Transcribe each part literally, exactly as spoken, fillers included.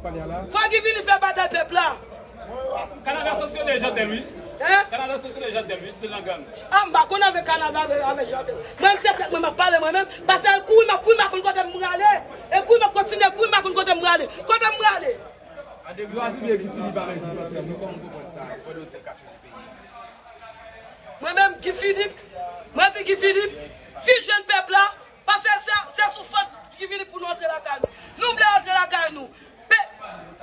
Fò Guy Philippe fè batay pèp la. Kanada sanksyone Jeantel, wi. Hein? Kanada sanksyone Jeantel, wi, se nan gang. Ah, m pa konn avèk Kanada, avèk, avèk Jeantel. Mwen, se tèt mwen m ap pale, mwen menm. Paske e kouri m ap kouri, m pa konn kote m prale. E kouri m ap kontinye kouri, m pa konn kote m prale. Kote m prale? Yo atribye Guy Philippe avèk vit ansanm, wi, kòman w konprann sa? Fò yo di l ka chanje peyi. Mwen menm, Guy Philippe, mwen di Guy Philippe, vin jwenn pèp la, paske se, se sou fòs Guy Philippe pou nou antre lakay nou. Nou vle antre lakay nou. Pe,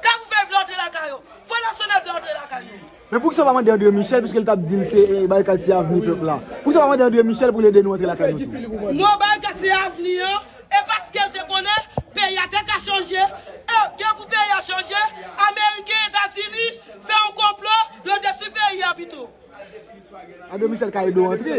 Kafou Vè vle antre lakay yo. Front National vle antre lakay yo. Men poukisa w pa mande André Michel, piske l t ap di l se, eh, Barikad se avni pèp la? Poukisa w pa mande André Michel pou l ede nou antre lakay nou tou? Non, Barikad se avni an, e paske l te konnen peyi a te ka chanje, e gen pou peyi a chanje, Ameriken, Etazini fè yon konplo, yo detwi peyi a pito. André Michel ka ede w antre.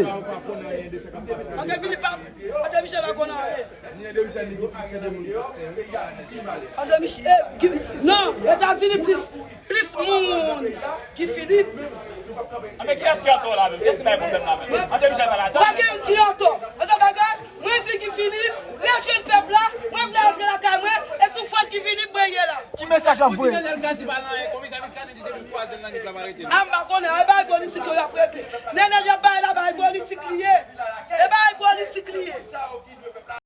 André Philippe pa, André Michel pa konn anyen. Ni André Michel, ni Guy Philippe, se de moun ki sen, wi, ki pa nan je pale. André Michel, eh, Guy, non, Etazini plis, plis moun. Guy Philippe. Ah, men kiyès ki antò la menm? Kiyès ki bay pwoblèm la menm? André Michel pa ladan. Pa gen ki antò. Mwen sa bagay, mwen di Guy Philippe, rejwenn pèp la, mwen vle antre lakay mwen, e sou fòs Guy Philippe mwen ye la. Ki mesaj w ap voye? Nenel Cassy pa nan anyen, komisè Muscadin di depi l kwaze l nan nèg la pa rete. Ah, m pa konnen, e bagay politik yo y ap regle. Nenel y ap bay la, bagay politik li ye. E bagay politik li ye.